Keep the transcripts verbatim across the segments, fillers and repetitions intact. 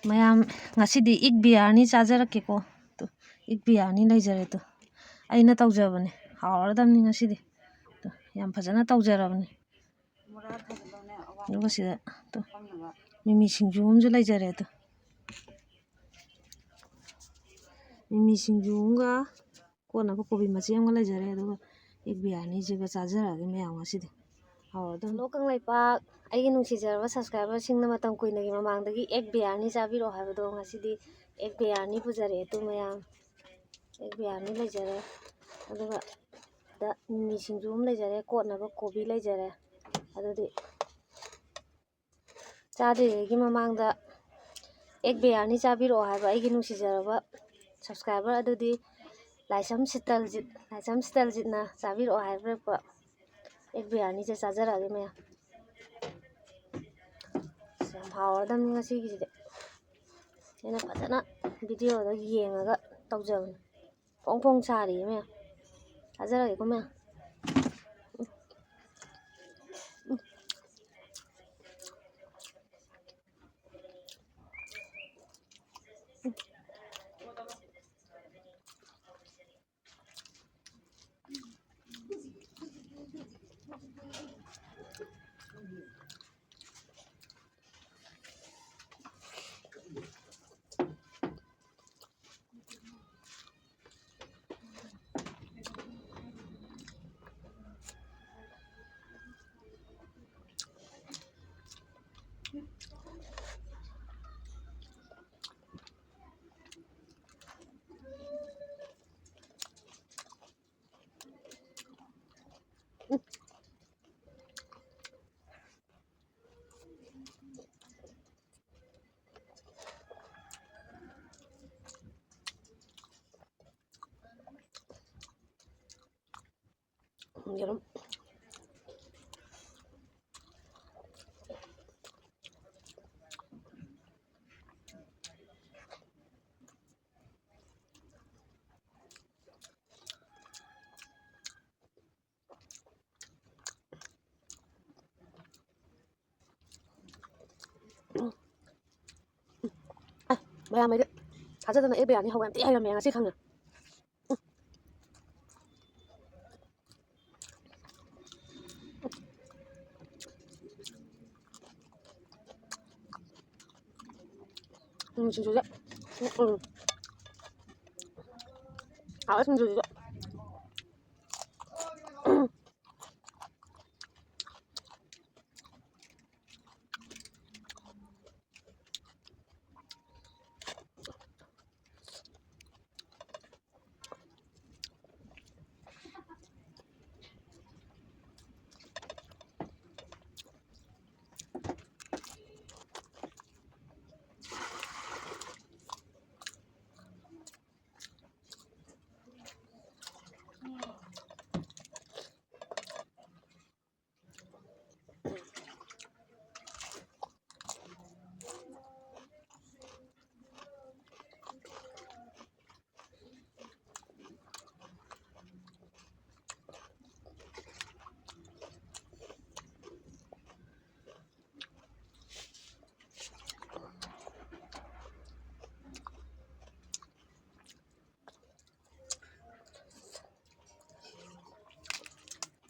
ꯃꯌꯥꯝ, ꯉꯁꯤꯗꯤ ꯏꯒ ꯕꯤꯔꯌꯥꯅꯤ ꯆꯥꯖꯔꯛꯀꯦꯀꯣ꯫ ꯇꯨ, ꯏꯒ ꯕꯤꯔꯌꯥꯅꯤ ꯂꯩꯖꯔꯦ꯫ ꯇꯨ, ꯑꯩꯅ ꯇꯧꯖꯕꯅꯦ, ꯍꯥꯎꯔꯗꯕꯅꯤ ꯉꯁꯤꯗꯤ꯫ ꯇꯨ, ꯌꯥꯝ ꯐꯖꯅ ꯇꯧꯖꯔꯕꯅꯤ꯫ ꯑꯗꯨꯒ ꯁꯤꯗ, ꯇꯨ, ꯃꯤꯃꯤ ꯁꯤꯡꯖꯨ ꯑꯃꯁꯨ ꯂꯩꯖꯔꯦ꯫ ꯇꯨ, ꯃꯤꯃꯤ ꯁꯤꯡꯖꯨ ꯑꯃꯒ ꯀꯣꯠꯅꯕ ꯀꯣꯕꯤ ꯃꯆꯦꯠ ꯑꯃꯒ ꯂꯩꯖꯔꯦ꯫ ꯑꯗꯨꯒ ꯏꯒ ꯕꯤꯔꯌꯥꯅꯤꯁꯤꯒ ꯆꯥꯖꯔꯛꯑꯒꯦ ꯃꯌꯥꯝ ꯉꯁꯤꯗꯤ꯫ ꯍꯥꯎꯔꯗꯕꯅꯤ꯫ ꯍꯜꯂꯣ ꯀꯪꯂꯩꯄꯥꯛ, ꯑꯩꯒꯤ ꯅꯨꯡꯁꯤꯖꯔꯕ subscriberꯁꯤꯡꯅ ꯃꯇꯝ ꯀꯨꯏꯅꯒꯤ ꯃꯃꯥꯡꯗꯒꯤ ꯏꯒ ꯕꯤꯔꯌꯥꯅꯤ ꯆꯥꯕꯤꯔꯛꯑꯣ ꯍꯥꯏꯕꯗꯣ, ꯉꯁꯤꯗꯤ ꯏꯒ ꯕꯤꯔꯌꯥꯅꯤ ꯄꯨꯖꯔꯛꯑꯦ꯫ ꯇꯨ ꯃꯌꯥꯝ, ꯏꯒ ꯕꯤꯔꯌꯥꯅꯤ ꯂꯩꯖꯔꯦ꯫ ꯑꯗꯨꯒ ꯁꯤꯗ ꯃꯤꯃꯤ ꯁꯤꯡꯖꯨ ꯑꯃ ꯂꯩꯖꯔꯦ, ꯀꯣꯠꯅꯕ ꯀꯣꯕꯤ ꯂꯩꯖꯔꯦ꯫ ꯑꯗꯨꯗꯤ ꯆꯥꯗ꯭ꯔꯤꯉꯩꯒꯤ ꯃꯃꯥꯡꯗ ꯏꯒ ꯕꯤꯔꯌꯥꯅꯤ ꯆꯥꯕꯤꯔꯛꯑꯣ ꯍꯥꯏꯕ ꯑꯩꯒꯤ ꯅꯨꯡꯁꯤꯖꯔꯕ subscriber ꯑꯗꯨꯗꯤ ꯂꯥꯏꯁ꯭ꯔꯝ ꯁꯤꯇꯜꯖꯤꯠ, ꯂꯥꯏꯁ꯭ꯔꯝ ꯁꯤꯇꯜꯖꯤꯠꯅ ꯆꯥꯕꯤꯔꯛꯑꯣ ꯍꯥꯏꯕꯤꯔꯛꯄ ꯏꯒ ꯕꯤꯔꯌꯥꯅꯤꯁꯦ ꯆꯥꯖꯔꯛꯑꯒꯦ ꯃꯌꯥꯝ꯫ ꯑꯁ, ꯌꯥꯝ ꯍꯥꯎꯔꯗꯕꯅꯤ ꯉꯁꯤꯒꯤꯁꯤꯗꯤ꯫ ꯑꯩꯅ ꯐꯖꯅ videoꯗ ꯌꯦꯡꯉꯒ ꯇꯧꯖꯕꯅꯤ꯫ ꯐꯣꯡ ꯐꯣꯡ ꯁꯥꯔꯤꯌꯦ ꯃꯌꯥꯝ꯫ ꯆꯥꯖꯔꯒꯦꯀꯣ ꯃꯌꯥꯝ꯫ ꯌꯦꯔꯨꯝ꯫ ꯃꯌꯥꯝ ꯑꯩꯗꯤ ꯊꯥꯖꯗꯅ ꯑꯦ ꯕꯤꯔꯌꯥꯅꯤ ꯍꯧꯋꯦ ꯑꯝꯇ ꯍꯩꯔꯝꯃꯦ ꯉꯁꯤ ꯈꯪꯉꯦ꯫ ꯎꯝ, ꯁꯤꯡꯖꯨꯁꯦ꯫ ꯎꯝ, ꯎꯝ꯫ ꯍꯥꯎꯋꯦ ꯁꯤꯡꯖꯨꯁꯤꯁꯨ꯫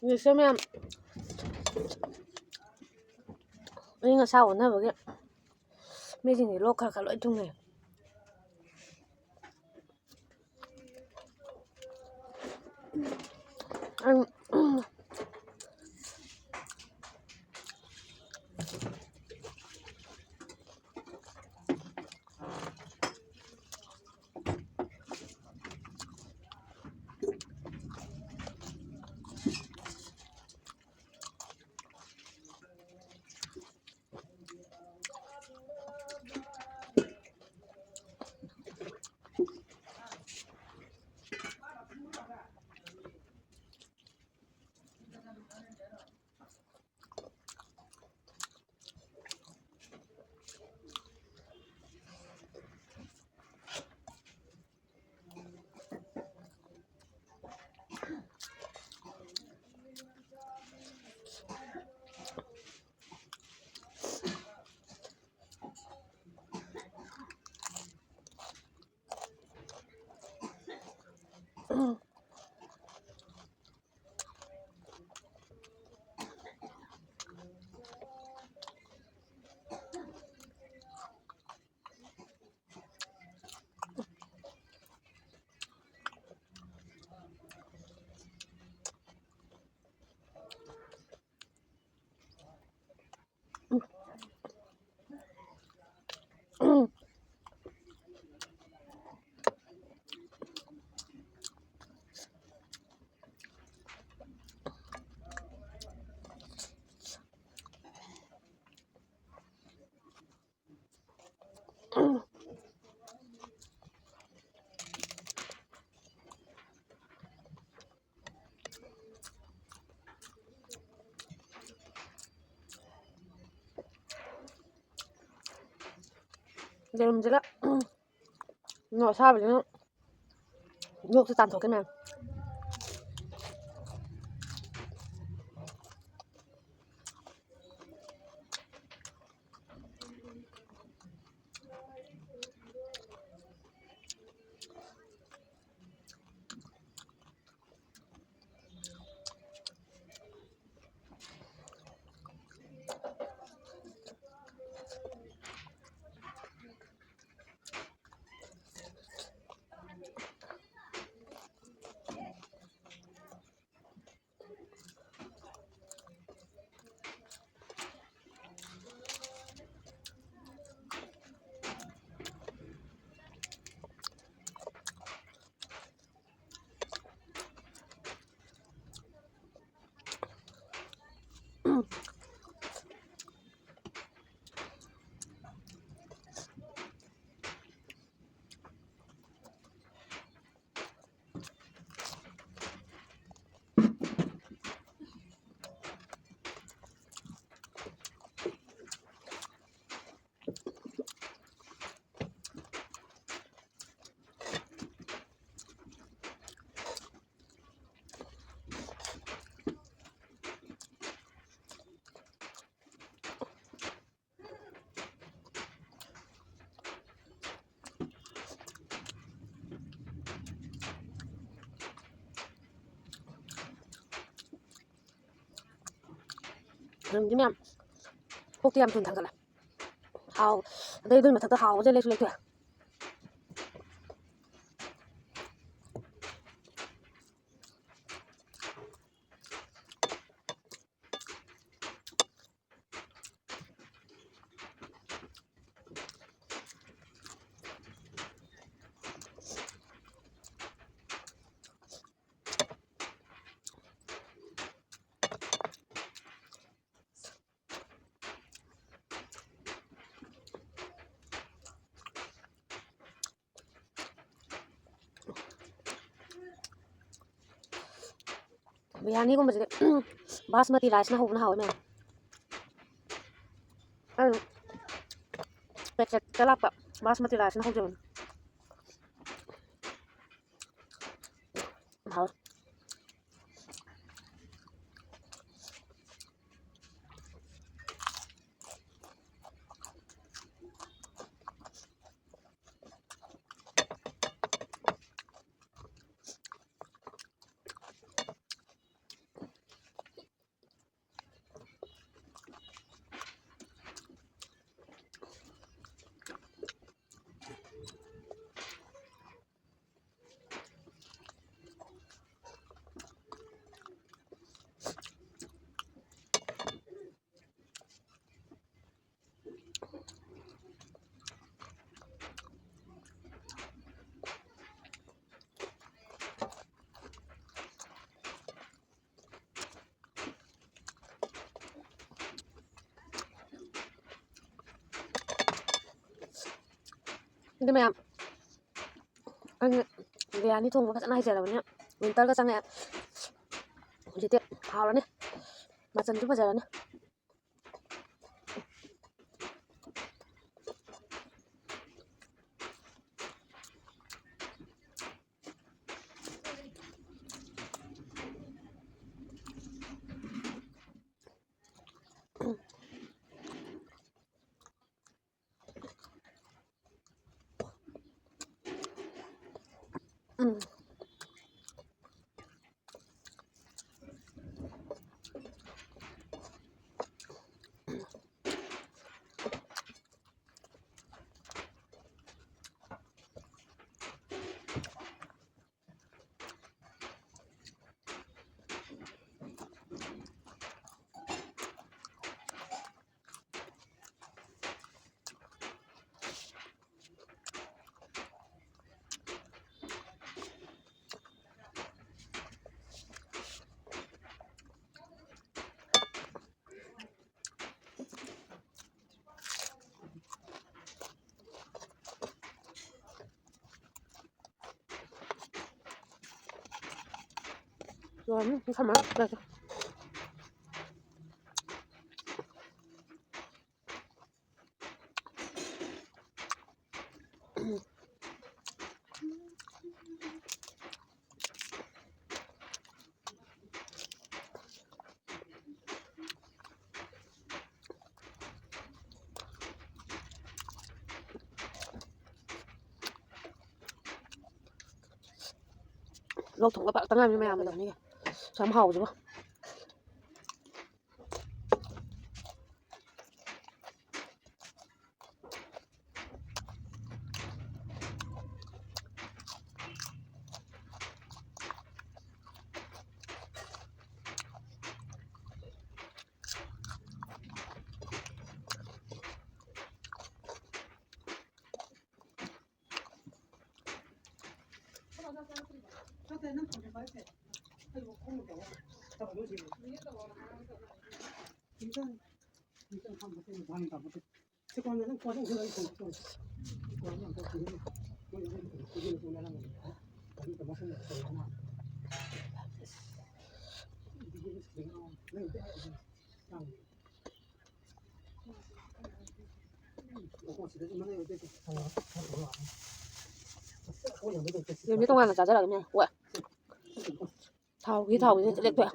ꯍꯧꯖꯤꯛꯁꯦ ꯃꯌꯥꯝ ꯑꯏꯪ ꯑꯁꯥ ꯑꯣꯟꯅꯕꯒꯤ ꯃꯤꯁꯤꯡꯁꯦ ꯂꯣꯛ ꯈꯔ ꯈꯔ ꯂꯣꯏ ꯊꯨꯡꯅꯩ꯫ ꯑꯩ ꯌꯦꯔꯨꯝꯁꯤꯒ ꯃꯣꯔꯣꯛ ꯑꯁꯥꯕꯁꯤꯅ ꯂꯣꯛꯁꯦ ꯇꯥꯟꯊꯣꯛꯀꯦ ꯃꯌꯥꯝ꯫ ꯃꯅꯝꯗꯤ ꯃꯌꯥꯝ ꯀꯣꯛꯇꯤ ꯌꯥꯝ ꯊꯨꯅ ꯊꯥꯡꯒꯠꯂꯦ꯫ ꯍꯥꯎ꯫ ꯑꯗꯩ ꯑꯗꯨꯒꯤ ꯃꯊꯛꯇ ꯍꯥꯎꯕꯁꯦ ꯂꯩꯁꯨ ꯂꯩꯇꯦ꯫ ꯕꯤꯔꯌꯥꯅꯤꯒꯨꯝꯕꯁꯤꯗꯤ ꯕꯥꯁꯃꯇꯤ ꯔꯥꯏꯁꯅ ꯍꯧꯕꯅ ꯍꯥꯎꯋꯦ ꯃꯌꯥꯝ꯫ ꯑꯗꯨ ꯄꯦꯀꯦꯠꯇ ꯂꯥꯛꯄ ꯕꯥꯁꯃꯇꯤ ꯔꯥꯏꯁꯅ ꯍꯧꯖꯕꯅꯤ꯫ ꯍꯥꯎꯋꯦ꯫ ꯑꯗꯨ ꯃꯌꯥꯝ, ꯑꯩꯅ ꯕꯤꯔꯌꯥꯅꯤ ꯊꯣꯡꯕ ꯐꯖꯅ ꯍꯩꯖꯔꯕꯅꯤꯅ winterꯒ ꯆꯪꯉꯛꯑꯦ꯫ ꯍꯧꯖꯤꯛꯇꯤ ꯍꯥꯎꯔꯅꯤ, ꯃꯆꯜꯁꯨ ꯐꯖꯔꯅꯤ꯫ ꯎꯝ꯫ ꯂꯣꯏꯔꯝꯅꯤ, ꯄꯨꯡ ꯊꯝꯃꯒ ꯆꯥꯁꯦ꯫ ꯂꯣꯛ ꯊꯨꯡꯕ ꯐꯔꯛꯇ ꯉꯥꯏꯔꯤ ꯃꯌꯥꯝ ꯑꯗꯨꯅꯤꯒ꯫ ꯌꯥꯝ ꯍꯥꯎꯕꯁꯤꯕꯣ꯫ ꯌꯦꯔꯨꯝꯁꯦ ꯇꯣꯉꯥꯟꯅ ꯆꯥꯖꯔꯛꯑꯒꯦ ꯃꯌꯥꯝ꯫ ꯋꯥ꯫ ꯊꯥꯎꯒꯤ ꯊꯥꯎꯒꯤ ꯂꯦꯛꯊꯣꯛꯑꯦ꯫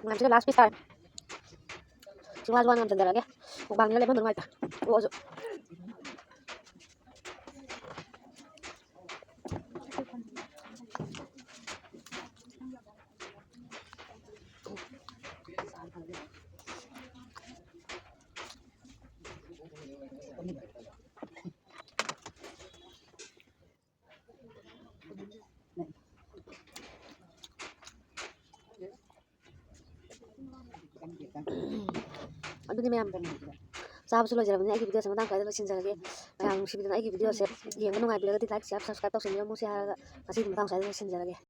ꯃꯌꯥꯝꯁꯤꯒ last piece ꯇꯥꯔꯦ꯫ ꯁꯤ ꯋꯥꯁꯨ ꯋꯥꯅ ꯉꯝꯁꯤꯟꯖꯔꯒꯦ꯫ ꯃꯨꯛꯕꯥꯡꯅꯤꯅ ꯂꯦꯞꯐꯝꯗꯣ ꯅꯨꯡꯉꯥꯏꯇꯦ꯫ ꯑꯣꯛꯑꯁꯨ꯫ ꯑꯗꯨꯗꯤ ꯃꯌꯥꯝ, ꯆꯥꯕꯁꯨ ꯂꯣꯏꯖꯔꯕꯅꯤꯅ ꯑꯩꯒꯤ videoꯁꯦ ꯃꯇꯥꯡ ꯁ꯭ꯋꯥꯏꯗ ꯂꯣꯏꯁꯤꯟꯖꯔꯒꯦ꯫ ꯃꯌꯥꯝ ꯅꯨꯡꯁꯤꯕꯤꯗꯨꯅ ꯑꯩꯒꯤ videoꯁꯦ ꯌꯦꯡꯕ ꯅꯨꯡꯉꯥꯏꯕꯤꯔꯒꯗꯤ like, share, subscribe ꯇꯧꯁꯟꯕꯤꯔꯝꯃꯨ꯫ ꯁꯤ ꯍꯥꯏꯔꯒ ꯉꯁꯤꯒꯤ ꯃꯇꯥꯡ ꯁ꯭ꯋꯥꯏꯗ ꯂꯣꯏꯁꯤꯟꯖꯔꯒꯦ꯫